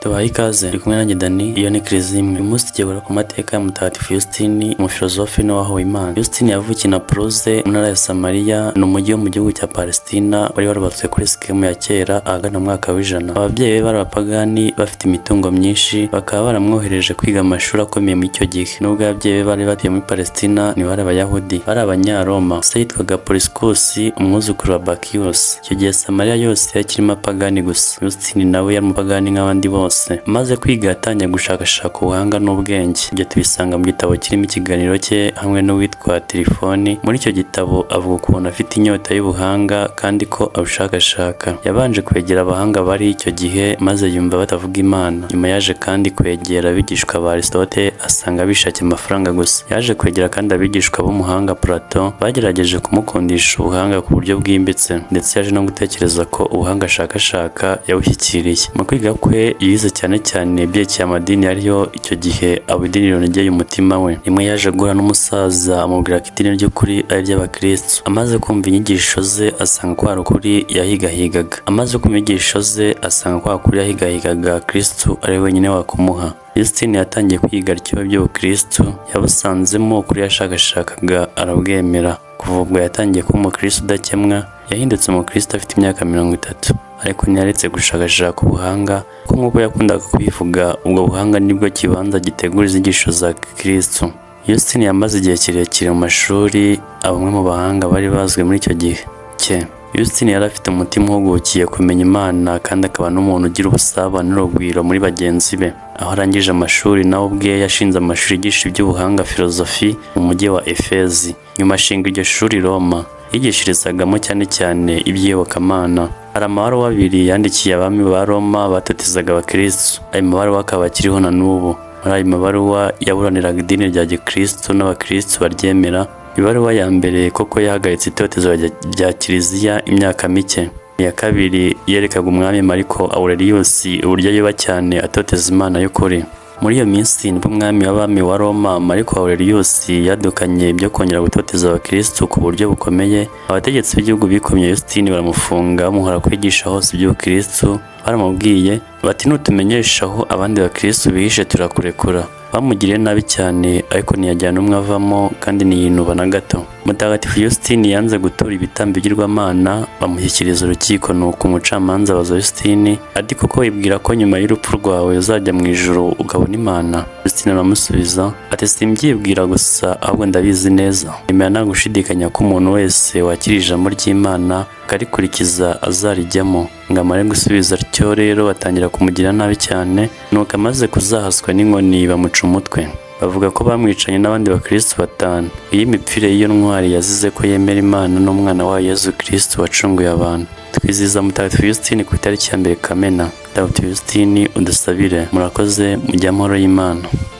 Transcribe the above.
Tubahaye ikaze, uri kumwe nanjye Dani, iyo ni Kiliziya imwe. Uyu munsi tugiye ku mateka ya Mutagatifu Yusitini, umufilozofe n'uwahowe Imana. Yusitini yavukiye Napolose mu ntara ya Samariya, ni umujyi wo mu gihugu cya Palestina wari warubatswe kuri Sikemu ya kera ahagana mu mwaka w'100. Ababyeyi be bari abapagani bafite imitungo myinshi, bakaba baramwohereje kwiga amashuri akomeye muri icyo gihe. Nubwo ababyeyi be bari batuye muri Palestina, ntibari Abayahudi, bari Abanyaroma. Se yitwaga Polisikusi, umwuzukuru wa Bakiyusi. Icyo gihe Samariya yose yari ikirimo abapagani gusa. Yusitini nawe yari umupagani nk'abandi bose. Amaze kwiga yatangiye gushakashaka ubuhanga n'ubwenge. Ibyo tubisanga mu gitabo kirimo ikiganiro cye hamwe n'uwitwa Tirifoni. Muri icyo gitabo avuga ukuntu afite inyota y'ubuhanga kandi ko abushakashaka. Yabanje kwegera abahanga bari icyo gihe maze yumva batavuga Imana. Nyuma yaje kandi kwegera abigishwa ba Aristote, asanga bishakiye amafaranga gusa. Yaje kwegera kandi abigishwa b'umuhanga Plato, bagerageje kumukundisha ubuhanga ku buryo bwimbitse, ndetse yaje no gutekereza ko ubuhanga ashakashaka yabushyikiriye. Mu kwiga kwe yize cyane cyane ibyerekeye amadini yariho icyo gihe, aba idini rinogeye umutima we. Rimwe yaje guhura n'umusaza amubwira ko idini ry'ukuri ari iry'abakristo. Amaze kumva inyigisho ze asanga ko hari ukuri yahigahigaga. Amaze kumva inyigisho ze asanga ko ukuri yahigahigaga Kristo ari we wenyine wakumuha. Yusitini yatangiye kwiga atyo iby'ubukristo, yabusanzemo ukuri yashakashakaga, arabwemera. Kuva ubwo yatangiye kuba umukristo udakemwa. Yahindutse umukristo afite imyaka 30, ariko ntiyaretse gushakashaka ubuhanga, kuko nk'uko yakundaga kubivuga, ubwo buhanga nibwo kibanza gitegura inyigisho za Kristo. Yusitini yamaze igihe kirekire mu mashuri, aba umwe mu bahanga bari bazwi muri icyo gihe cye. Yusitini yari afite umutima uhugukiye kumenya Imana kandi akaba n'umuntu ugira ubusabane n'urugwiro muri bagenzi be. Aho arangije amashuri, nawe ubwe yashinze amashuri yigisha iby'ubuhanga, filozofi, mu mujyi wa Efezi. Nyuma ashinga iryo shuri i Roma. Yigishirizagamo cyane cyane iby'iyobokamana. Hari amabaruwa abiri yandikiye abami ba Roma batotezaga abakristo. Ayo mabaruwa akaba akiriho na n'ubu. Muri ayo mabaruwa yaburaniraga idini rya gikristo n'abakristo baryemera. Ibaruwa ya mbere koko yahagaritse itotezwa rya kiliziya imyaka mike. Iya kabiri yerekaga umwami Mariko Aurelius uburyo ayoba cyane atoteza Imana y'ukuri. Muri iyo minsi nibwo umwami w'abami wa Roma Mariko Aurelius yadukanye ibyo kongera gutoteza abakristo ku buryo bukomeye. Abategetsi b'igihugu bikomye Yusitini, baramufunga, bamuhora kwigisha hose iby'ubukristo. Baramubwiye bati: "Nutumenyesha aho abandi bakristo bihishe, turakurekura." Bamugiriye nabi cyane, ariko ntiyajyana umwe avamo kandi ntiyinuba na gato. Mutagatifu Yusitini yanze gutura ibitambo bigirwamana, bamushyikiriza urukiko. Nuko umucamanza abaza Yusitini ati: "Koko wibwira ko nyuma y'urupfu rwawe uzajya mu ijuru ukabona Imana?" Yusitini aramusubiza ati: "Simbyibwira gusa, ahubwo ndabizi neza. Nemera nta gushidikanya ko umuntu wese wakira ijambo ry'Imana akarikurikiza azarijyamo." Ngo amare gusubiza atyo rero, batangira kumugira nabi cyane. Nuko amaze kuzahaswa n'inkoni, bamuca umutwe. Bavuga ko bamwicanye n'abandi bakristo batanu. Iyi mipfire y'iyo ntwari yazize ko yemera Imana n'umwana wayo Yezu Kristo wacunguye abantu. Twizihiza Mutagatifu Yusitini ku itariki ya 1 Kamena. Mutagatifu Yusitini, udusabire. Murakoze, mujye amahoro y'Imana.